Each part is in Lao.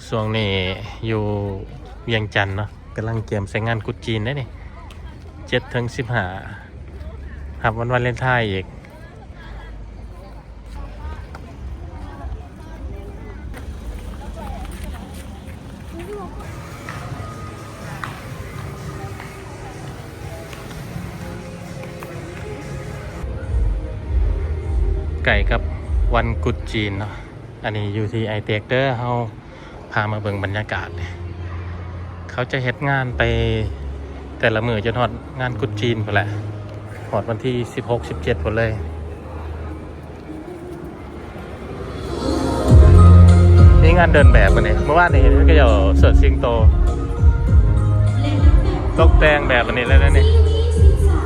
ຊ່ວງນີ້ຢູ່ວຽງຈັນເນາະ ກຳລັງກຽມໃສ່ງານກຸດຈີນເດ້ນີ້ ເຈັດເຖິງສິບຫ້າ ຮັບວັນວາເລັນທາຍອີກ. ໃກ້ກັບວັນກຸດຈີນເນາະ. ອັນນີ້ຢູ່ທີ່ໄອເຕັກເດີ ເຮົາພາມາເບິ່ງບັນຍາກາດ. ເຂົາຈະເຮັດງານໄປແຕ່ລະມື້ຈົນຮອດງານກຸດຈີນພຸ້ນແຫຼະ ຮອດວັນທີສິບຫົກ ສິບເຈັດພຸ້ນເລີຍ. ມີງານເດີນແບບມື້ນີ້ ເມື່ອວານນີ້ເຫັນເຂົາເຈົ້າເຊີດສິງໂຕ ຕົກແຕ່ງແບບອັນນີ້ເລີຍເດ້ນີ້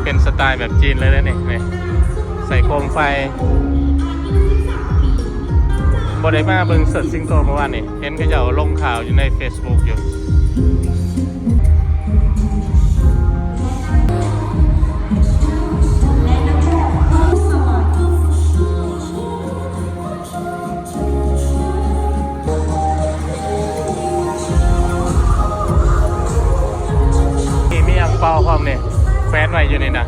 ເປັນສະໄຕແບບຈີນເລີຍເດ້ນີ້ ນີ້ ໃສ່ໂຄມໄຟ. ບໍ່ໄດ້ມາເບິ່ງເຊີດສິງໂຕເມື່ອວານນີ້ ເຫັນເຂົາເຈົ້າລົງຂ່າວຢູ່ໃນເຟສບຸກຢູ່. ນີ້ມີອັງເປົາພ້ອມນີ້ ແຂວນໄວ້ຢູ່ນີ້ນະ.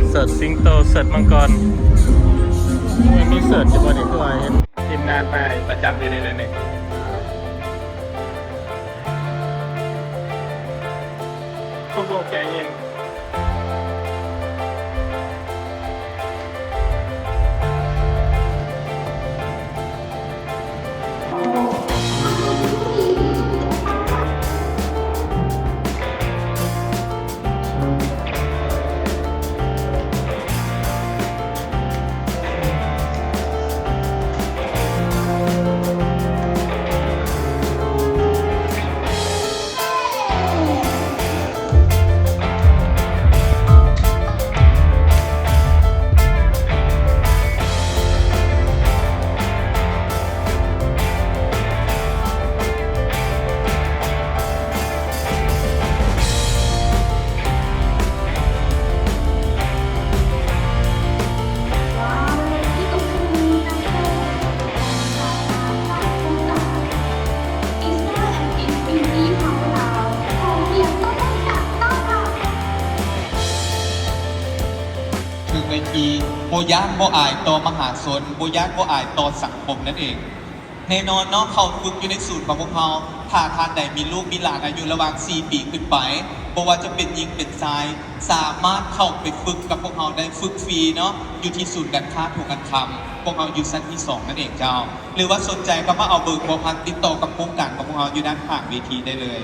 ເຊີດສິງໂຕ ເຊີດມັງກອນ. ໂອ້ຍ ມີເຊີດຢູ່ບໍ່ນີ້ ຄືວ່າເຫັນທີມງານມາປະຈຳຢູ່ນີ້ເລີຍນີ້. ໂອ້ໂຫ ແກງອີ່ຫຍັງ? ຖືກເວທີ ບໍ່ຢ້ານບໍ່ອາຍຕໍ່ມະຫາຊົນ ບໍ່ຢ້ານບໍ່ອາຍຕໍ່ສັງຄົມນັ້ນເອງ. ແນ່ນອນເນາະ ເຂົ້າຝຶກຢູ່ໃນສູນຂອງພວກເຮົາ ຖ້າທ່ານໃດມີລູກມີຫຼານອາຍຸລະຫວ່າງສີ່ປີຂຶ້ນໄປ ບໍ່ວ່າຈະເປັນຍິງເປັນຊາຍ ສາມາດເຂົ້າໄປຝຶກກັບພວກເຮົາໄດ້ ຝຶກຟຣີເນາະ ຢູ່ທີ່ສູນການຄ້າທົ່ງອັນຄຳ ພວກເຮົາຢູ່ຊັ້ນທີສອງນັ້ນເອງເຈົ້າ. ຫຼືວ່າສົນໃຈກໍມາເອົາເບີພົວພັນຕິດຕໍ່ກັບໂຄງການຂອງພວກເຮົາຢູ່ດ້ານຂ້າງເວທີໄດ້ເລີຍ.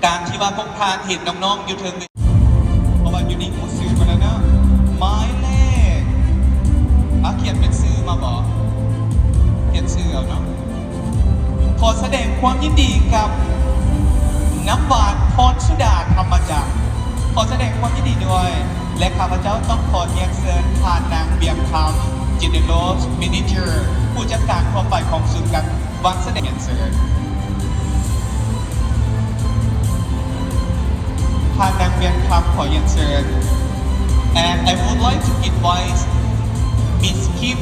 ການທີ່ວ່າພວກທ່ານເຫັນນ້ອງໆຢູ່ເທິງເວ ເພາະວ່າຢູ່ນີ້ຮູ້ຊື່ໝົດແລ້ວເນາະ ໝາຍເລກ ອາ ຂຽນເປັນຊື່ມາບໍ? ຂຽນຊື່ເອົາເນາະ. ຂໍສະແດງຄວາມຍິນດີກັບ ນ້ຳຫວານ ພອນສຸດາ ທຳມະຈັກ ຂໍສະແດງຄວາມຍິນດີດ້ວຍ ແລະ ຂ້າພະເຈົ້າຕ້ອງຂໍຮຽນເຊີນທ່ານນາງ ວຽງຄຳ General Manager ຜູ້ຈັດການທົ່ວໄປຂອງສູນການ ວາງສະແດງ ເຊີນ ທ່ານນາງ ວຽງຄຳ ຂໍຮຽນເຊີນ. And I would like to invite Miss Kim